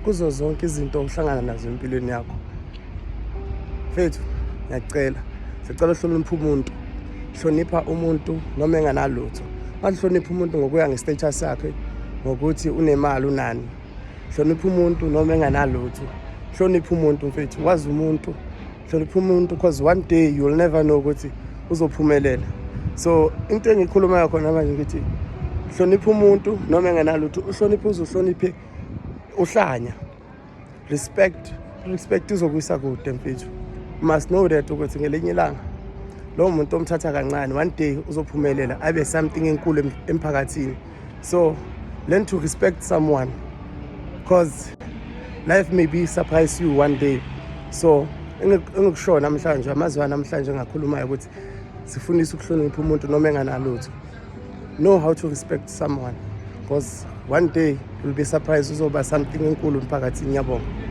Kuzo zonke izinto ohlangana nazo empilweni yakho, mfethu, ngiyacela, sicela uhloniphe umuntu. Hlonipha umuntu noma enganalutho. Ungahloniphi umuntu ngokuya nge-status sakhe, ngokuthi unemali, unani. Hlonipha umuntu noma enganalutho. Hlonipha umuntu, mfethu, wazi umuntu. Hlonipha umuntu because one day you'll never know ukuthi uzophumelela. So into engikhulumayo khona manje ngithi hlonipha umuntu noma enganalutho. Uhloniphe uze uhloniphe uhlanya. Respect, respect izokuyisa kude, mfethu. You must know that ukuthi ngelinye ilanga lowo muntu omthatha kancane, one day uzophumelela, abe something enkulu emphakathini. So learn to respect someone because life may be surprise you one day. So engikusho namhlanje, amazwi namhlanje engakhulumayo ukuthi sifundise ukuhlonipha umuntu noma enganalutho. Know how to respect someone because one day you'll be surprised, uzoba something enkulu emphakathini. Ngiyabonga.